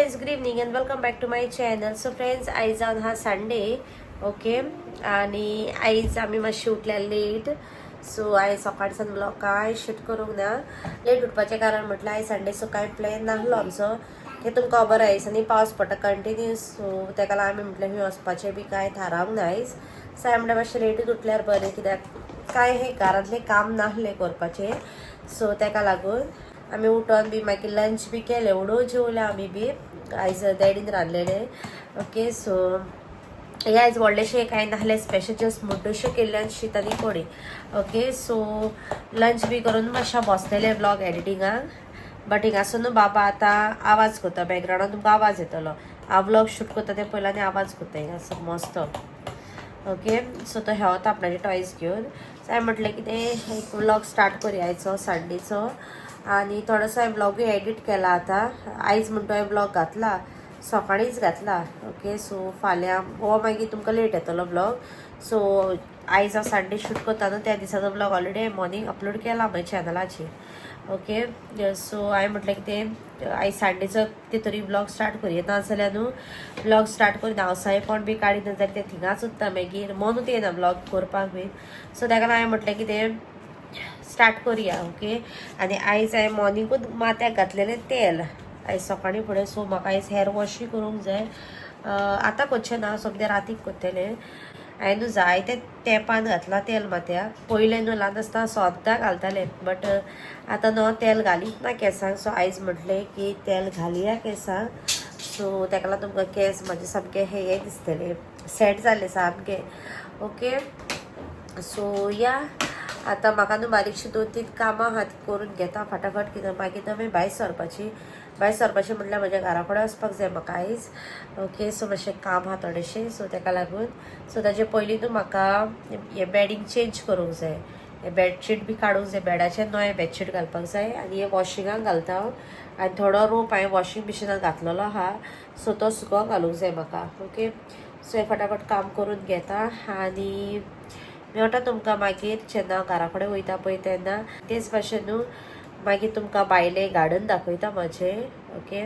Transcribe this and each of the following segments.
Friends, good evening and welcome back to my channel. So friends, आयज जावन हा Sunday, okay. आनी आयज आमी मातशें उठल्या लेट. सो आयज सकाळच्यान ब्लॉग कांय शूट करूंक ना. लेट उठपाचें कारण म्हटल्यार आयज संडे, सो कांय प्लॅन नासलो आमचो. ते तुमकां खबर आयज आनी पावस पडटा कंटिन्यूस. सो तेका लागून आमी म्हटलें खंय वचपाचें बी कांय थारावंक ना आयज. सो हांवें म्हटलें मातशें लेटूच उठल्यार बरें, कित्याक कांय हे घरांतलें काम नासलें करपाचें. सो तेका लागून आमी उठोन बी मागीर लंच बी केलें, उडोव जेवले आमी बी. आयज डॅडीन रांदलेलें. ओके, सो हे आयज व्हडलेशें कांय नासलें स्पेशल, जस्ट मुड्डोश्यो केल्ल्यान शीत आनी कोडी. ओके, सो लंच बी करून मातशें बसलेलें ब्लॉग एडिटिंगाक. बट हिंगासर न्हू बाबा आतां आवाज करता, बॅकग्रावंडान तुमकां आवाज येतलो. हांव ब्लॉग शूट करता तें पयलो आनी आवाज करता हिंगासर मस्त. ओके, सो तो हेवता आपणाचे टॉयज घेवन. सो हांवें म्हटलें कितें एक व्लॉग स्टार्ट करुया आयचो संडेचो. आनी थोडोसो हांवें ब्लॉगूय एडिट केला. आतां आयज म्हणटा हांवें ब्लॉग घातला, सकाळींच घातला. ओके, सो फाल्यां हो मागीर तुमकां लेट येतलो ब्लॉग. सो आयज हांव संडे शूट करता न्हू, त्या दिसाचो ब्लॉग ऑलरेडी हांवें मॉर्निंग अपलोड केला म्हज्या चॅनलाचेर. ओके, सो हांवें म्हटलें कितें आयज संडेचो कितें तरी ब्लॉग स्टार्ट करुया. नाजाल्यार न्हू ब्लॉग स्टार्ट करून हांव कोण बी काडिना जाल्यार ते थिंगाच उरता, मागीर मनूच येना ब्लॉग करपाक बीन. सो ताका लागून हांवें म्हटलें कितें स्टार्ट करुया. ओके, आनी आयज हांवें मॉर्निंगूच माथ्याक घातलेलें तेल आयज सकाळीं फुडें. सो म्हाका आयज हेअर वॉशूय करूंक जाय. आतां करचें ना, सगळें रातीक करतलें. हांवें न्हू जायते तेंपान घातलां तेल माथ्याक. पयलें न्हू ल्हान आसतना सद्दां घालतालें, बट आतां न्हू तेल घालीत ना केंसांक. सो आयज म्हटलें की तेल घालया केंसांक. सो तेका लागून तुमकां केंस म्हाजे सामके हे हे दिसतले, सेट जाले सामके. ओके, सो या, आतां म्हाका न्हू बारीकशी दोन तीन कामां आहा, ती करून घेता फाटाफाट, कित्याक मागीर आमी भायर सरपाची. भायर सरपाचें म्हटल्यार म्हज्या घरा कडेन वचपाक जाय म्हाका आयज. ओके, सो मातशें काम आहा थोडेशें, सो तेका लागून. सो ताजे पयलीं न्हू म्हाका हें बेडींग चेंज करूंक जाय, हें बेडशीट बी काडूंक जाय, बेडाचें नवें बेडशीट घालपाक जाय. आनी हें वॉशिंगाक घालता हांव आनी थोडो रोप हांवें वॉशिंग मशिनान घातलेलो आहा, सो तो सुकोवंक घालूंक जाय म्हाका. ओके, सो हें फटाफट काम करून घेता आनी मेळटा तुमकां मागीर जेन्ना हांव घरा कडेन वयता पळय तेन्ना. तेच भाशेन न्हू मागीर तुमकां भायलें गार्डन दाखयता म्हजें. ओके,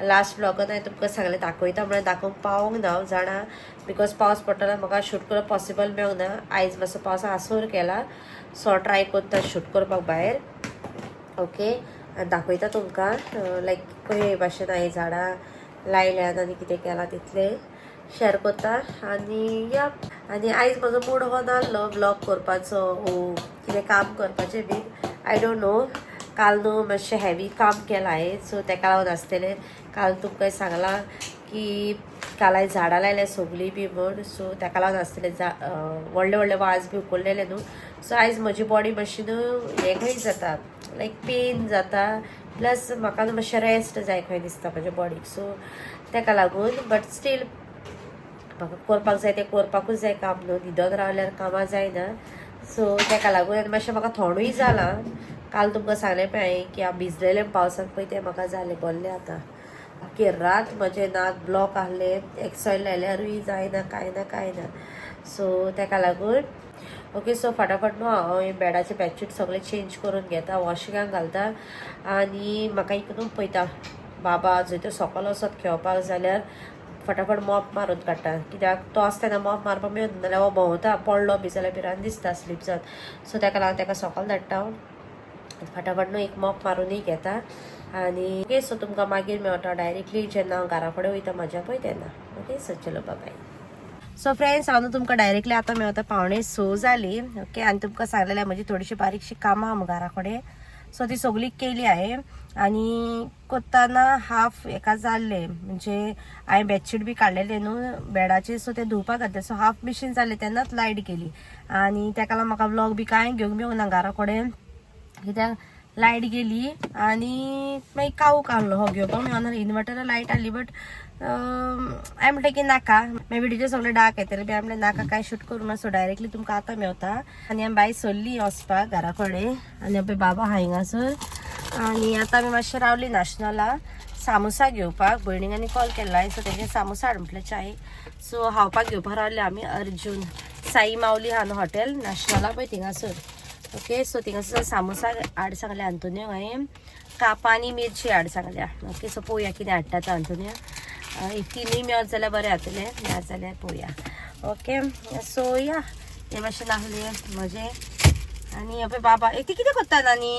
लास्ट ब्लॉगान हांवें तुमकां सांगलें दाखयता म्हणल्यार दाखोवंक पावोंक ना हांव जाणा, because पावस पडटना म्हाका शूट करप पॉसिबल मेळोंक ना. आयज मातसो पावसा आसोर केला, सो ट्राय करता शूट करपाक भायर. ओके, आनी दाखयता तुमकां लायक कशे भाशेन हांवें झाडां लायल्यात आनी कितें केलां तितलें शेअर करता. आनी या, आनी आयज म्हजो मूड हो नासलो ब्लॉग करपाचो ओ कितें काम करपाचें बीन, I don't know. काल न्हू मातशें हेवी काम केलां हांवें, सो तेका लागून आसतलें. काल तुमकां सांगलां की काल हांवें झाडां लायल्या सगळीं बी म्हूण, सो तेका लागून आसतलें. जा व्हडले व्हडले वाज बी उखल्लेले न्हू. सो आयज म्हजी बॉडी मातशी न्हू हें खंय जाता, लायक पेन जाता, प्लस म्हाका न्हू मातशें रेस्ट जाय खंय दिसता म्हज्या बॉडीक. सो तेका लागून, बट स्टील म्हाका करपाक जाय तें करपाकूच जाय काम न्हू, न्हिदोन रावल्यार कामां जायना. सो तेका लागून. आनी मातशें म्हाका थोंडूय जालां. काल तुमकां सांगलें पळय हांवें की हांव भिजलेलें पावसांत पळय, तें म्हाका जालें बोल्लें. आतां आख्खी रात म्हजें नाक ब्लॉक आहलें, एक्सॉयल लायल्यारूय जायना, कांय ना कांय ना. सो तेका लागून. ओके, सो फाटाफाट न्हू हांव हें बेडाचें बेडशीट सगळें चेंज करून घेता, वॉशिंगाक घालता. आनी म्हाका एक न्हू पळयता बाबा जंय तो सकल वचत खेळपाक जाल्यार फटाफट मॉप मारून काडटा, कित्याक तो आसता तेन्ना मॉप मारपाक मेळना, नाल्यार हो भोंवता, पडलो बी जाल्यार भिरांत दिसता स्लीप जावन. सो तेका लागून तेका सकल धाडटा हांव, फटाफट न्हू एक मॉप मारुनूय घेता. आनी ओके, सो तुमकां मागीर मेळटा डायरेक्टली जेन्ना हांव घरा कडेन वयता म्हज्या पळय तेन्ना. ओके, सो चलो, बाय. सो फ्रेंड्स, हांव न्हू तुमकां डायरेक्टली आतां मेळटा. 5:45 जाली. ओके, आनी तुमकां सांगलेलें म्हजी थोडीशी बारीकशी कामां आहा घरा कडेन, सो ती सगळी केली हांवें. आनी करतना हाफ हेका जाल्लें, म्हणजे हांवें बेडशीट बी काडलेलें न्हू बेडाचेर, सो तें धुवपाक घातलें. सो हाफ मिशीन जालें तेन्नाच लायट गेली आनी तेका लागून म्हाका व्लॉग बी कांय घेवंक मेळूंक ना घरा कडेन, कित्याक लायट गेली आनी मागीर कावूक आहलो हो घेवपाक मेळना. इन्वर्टर लायट आहली, बट हांवें म्हटलें की नाका, मागीर व्हिडिओ सगळे डार्क येतले बी. हांवें म्हणलें नाका, कांय शूट करूं ना. सो डायरेक्टली तुमकां आतां मेवता. आनी आमी भायर सरली वचपाक घरा कडेन आनी पळय बाबा आहा हिंगासर. आनी आतां आमी मातशें रावली नॅशनला सामोसा घेवपाक. भयणीक आनी कॉल केल्लो, सो तेजे सामोसा हाड म्हटलें चाय. सो खावपाक घेवपाक रावले आमी. अर्जून साई माऊली आहा न्हू हॉटेल नॅशनला पळय थिंगासर. ओके, सो थिंगासर सामोसा हाड सांगले आंतोनियो हांवें. कापां आनी मिरची हाड सांगल्या. ओके, सो पळोवया कितें हाडटा तो आंतोनियो. एक तिनूय मेळत जाल्यार बरें जातलें, ना जाल्यार पळोवया. ओके, सो या हे भाशेन आहले म्हजें. आनी पळय बाबा ती कितें करता नानी?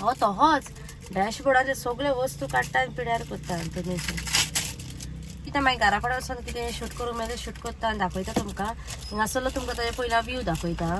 हो तोहोच डॅशबोर्डाचे सगळे वस्तू काडटा आनी पिड्यार करता आंतोनियो. कितें मागीर घरा कडेन वचोन कितें शूट करूंक मेळटा शूट करता आनी दाखयता तुमकां. हिंगासरलो तुमकां ताजे पयला व्यू दाखयता.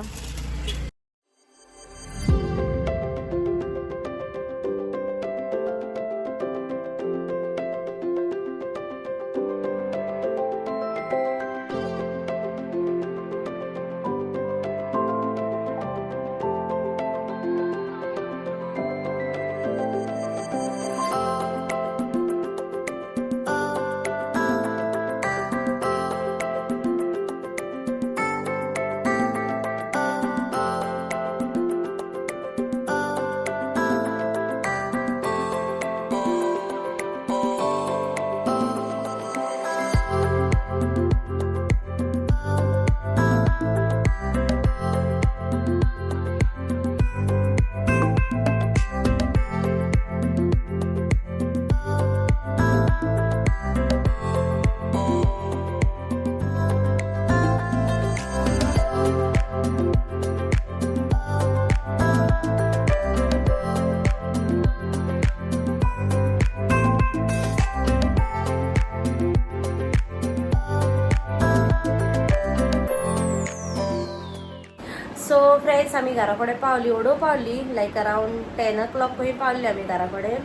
सो फ्रेंड्स, आमी घरा कडेन पावली, ओडो पावली, लायक अरावंड 10 o'clock खंय पावली आमी घरा कडेन.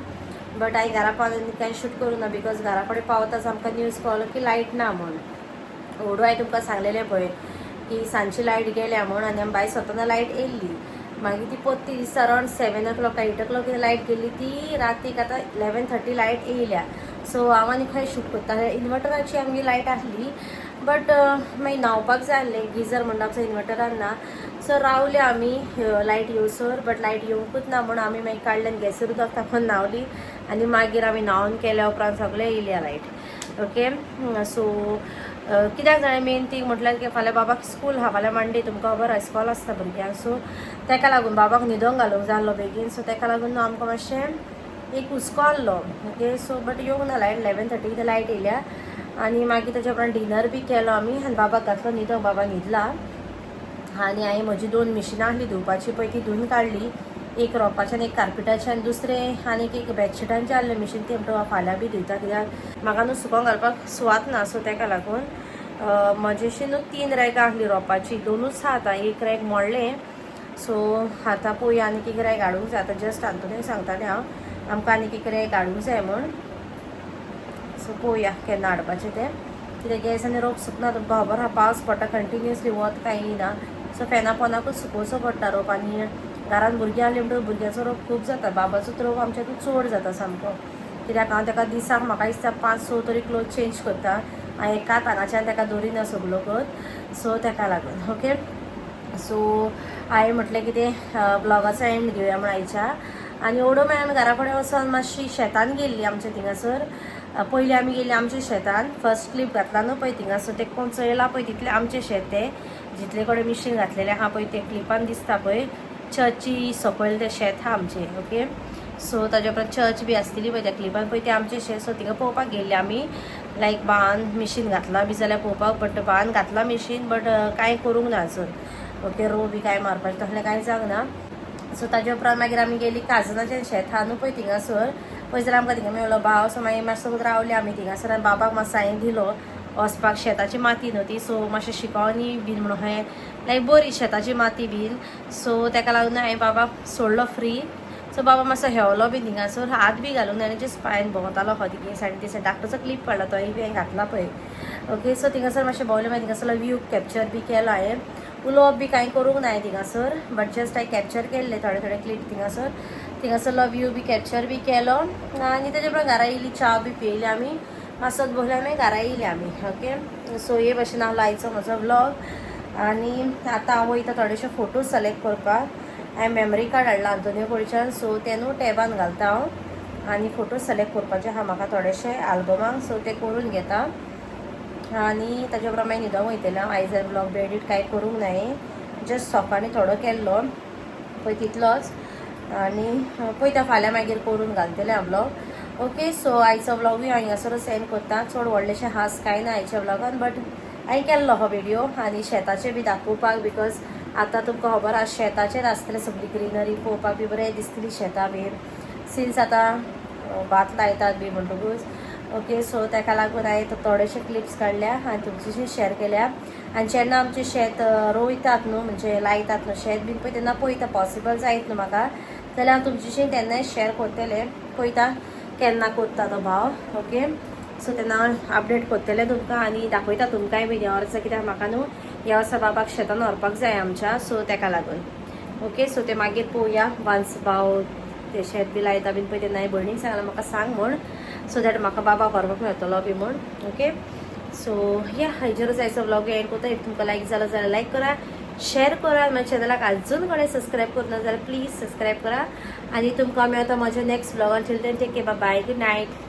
बट हांवें घरा पावून कांय शूट करूं ना, because घरा कडेन पावताच आमकां न्यूज पावलो की लायट ना म्हूण. ओडो हांवें तुमकां सांगलेलें पळय की सांजची लायट गेल्या म्हूण, आनी आमी भायर सरतना लायट येयल्ली. मागीर ती पोत्ती दिसता अरावंड 7 o'clock 8 o'clock light गेल्ली, ती रातीक आतां 11:30 लायट येयल्या. सो हांव आनी खंय शूट करता, इन्वर्टराची आमची लायट आसली, बट मागीर न्हांवपाक जाय आसलें, गिजर म्हणटा आमचो इन्वर्टरान ना. सो रावले आमी लायट येवसर, बट लायट येवंकूच ना म्हणून आमी मागीर काडले आनी गॅसीर उदक तापोवन न्हांवली आनी मागीर आमी न्हांवन केल्या उपरांत सगळें येयल्या लायट. ओके, सो कित्याक जाणें मेन थींग म्हटल्यार की फाल्यां बाबाक स्कूल आहा, फाल्यां मंडे तुमकां खबर आहा स्कॉल आसता भुरग्यांक. सो तेका लागून बाबाक न्हिदोंक घालूंक जाय आसलो बेगीन, सो तेका लागून आमकां मातशें एक हुस्को आहलो. ओके, सो बट येवंक ना लायट, 11:30 कितें लायट येयल्या. आनी मागीर ताच्या उपरांत डिनर बी केलो आमी आनी बाबाक घातलो न्हिदोंक, बाबा न्हिदला. आनी हांवें म्हजी 2 मिशिनां आहली धुवपाची पळय ती धुवन काडली, एक रोपाचें आनी एक कार्पेटाचें, आनी दुसरें आनीक एक बेडशिटांचें आहलें मिशीन, तें म्हणटा फाल्यां बी धुयता, कित्याक म्हाका न्हू सुकोंक घालपाक सुवात ना. सो तेका लागून म्हजेशी न्हू 3 रॅगां आहली रोपाची, 2ूच आहा आतां, एक रॅग मोडलें. सो आतां पळोवया आनीक एक रॅग हाडूंक जाय. आतां जस्ट आंतोनीक सांगतालें हांव आमकां आनीक एक रॅग हाडूंक जाय म्हूण. सो पळोवया केन्ना हाडपाचें तें, कित्याक गॅस आनी रोप सुकना, तुमकां खबर आहा पावस पडटा कंटिन्युअसली, वत कांय येयना. सो फेना पोनाकूच सुकोवचो पडटा रोप. आनी घरान भुरगीं आहली म्हणटकच भुरग्यांचो रोप खूब जाता, बाबाचो रोप आमच्या चड जाता सामको, कित्याक हांव ताका दिसाक म्हाका दिसता 5-6 तरी क्लोथ चेंज करता, हांव एकाच हांगाच्यान ताका दवरिना सगलो क्लोथ, सो ताका लागून. ओके, सो हांवें म्हटलें कितें ब्लॉगाचो एंड घेवया म्हूण आयच्या. आनी ओडो मागीर आमी घरा कडेन वचोन मातशी शेतान गेल्ली आमच्या थिंगासर. पयलीं आमी गेल्ली आमच्या शेतान, फर्स्ट क्लिप घातला न्हू पळय थिंगासर, तें कोण चोयला पळय तितलें आमचें शेत तें, जितले कडेन मिशीन घातलेलें आहा पळय तें क्लिपान दिसता पळय, चर्ची सकयल तें शेत आहा आमचें. ओके, सो ताज्या उपरांत चर्च बी आसतली पळय त्या क्लिपान पळय, तें आमचें शेत. सो थिंगा पळोवपाक गेल्ली आमी, लायक बान मिशीन घातलां बी जाल्यार पळोवपाक, बट बान घातलां मिशीन बट कांय करूंक ना अजून. ओके, रो बी कांय मारपाचें तसलें कांय जावंक ना. सो ताज्या उपरांत मागीर आमी गेली काजनाचें शेत आहा न्हू पळय थिंगासर, पळय जाल्यार आमकां थिंगा मेळ्ळो भाव. सो मागीर मातसो रावले आमी थिंगासर आनी बाबाक मातसो हांवें दिलो वचपाक, शेताची माती न्हू ती, सो मातशें शिकोवनी बीन म्हणून हांवें लायक बरी शेताची माती बीन, सो तेका लागून हांवें बाबाक सोडलो फ्री. सो बाबा मातसो हेवलो बी थिंगासर, हात बी घालूंक ना, जस्ट पांयान भोंवतालो खंय ती सायडीन ती सायडीन, धाकटोसो क्लिप काडलो तोय बी हांवें घातला पळय. ओके, सो थिंगासर मातशें भोंवलें, मागीर थिंगासरलो व्यू कॅप्चर बी केलो हांवें, उलोवप बी कांय करूंक ना थिंगासर, बट जस्ट हांवें कॅप्चर केल्ले थोडे थोडे क्लिप थिंगासर, थिंगासरलो व्यू बी कॅप्चर बी केलो. आनी तेजे उपरांत घरा येयली, च्या बी पियली आमी, मातसो बसले मागीर घरा येयली आमी. ओके, सो हे भशेन हांव आयचो म्हजो व्लॉग. आनी आतां हांव वयता थोडेशे फोटोज सिलेक्ट करपाक, हांवें मेमरी कार्ड हाडला आंतोनियो कडच्यान, सो ते न्हू टॅबान घालता हांव आनी फोटोज सिलेक्ट करपाचे आहा म्हाका थोडेशे आल्बमाक, सो ते करून घेता. आनी ताजे उपरांत मागीर न्हिदोंक वयतलें हांव. आयज ब्लॉग बी एडिट कांय करूंक नाय, जस्ट सकाळीं थोडो केल्लो पळय तितलोच. आनी पळयता फाल्यां मागीर करून घालतलें हांव व्लॉग. ओके, सो आयचो व्लॉगूय हांव हिंगासरूच एंड करता. चड व्हडलेशें खास कांय ना आयच्या व्लॉगान, बट हांवें केल्लो हो व्हिडियो आनी शेताचें बी दाखोवपाक, because आतां तुमकां खबर आसा शेताचेर आसतलें सगळी ग्रिनरी पळोवपाक बी बरें दिसतली शेतां बी, सिन्स आतां भात लायतात बी म्हणटकूच. ओके, सो ताका लागून हांवें थोडेशे क्लिप्स काडल्या आनी तुमच्याशी शेअर केल्या. आनी जेन्ना आमचें शेत रोयतात न्हू, म्हणजे लायतात न्हू शेत बीन पळय, तेन्ना पळयता, पॉसिबल जायत न्हू म्हाका जाल्यार हांव तुमच्याशी तेन्नाय शेअर करतलें. पळयता केन्ना करता तो भाव. ओके, सो तेन्ना हांव अपडेट करतलें तुमकां आनी दाखयता तुमकांय बीन ह्या वर्सा, कित्याक म्हाका न्हू ह्या वर्सा बाबाक शेतान व्हरपाक जाय आमच्या, सो ताका लागून. ओके, सो ते मागीर पळोवया. वन्स भाव ते शेत बी लायता बीन पळय तेन्ना हांवें भयणीक सांगलां म्हाका सांग म्हूण, सो that म्हाका बाबाक व्हरपाक मेळटलो बी म्हूण. ओके, सो या, हेजेरच आयचो व्लॉग एंड करता. If तुमकां लायक जालो जाल्यार लायक करा, शेअर करा. माझ्या चॅनलाक अजून कोणें सबस्क्रायब करूं ना जाल्यार प्लीज सबस्क्रायब करा. आनी तुमकां मेळता म्हज्या next व्लॉगान. Till then, take care, bye, good night.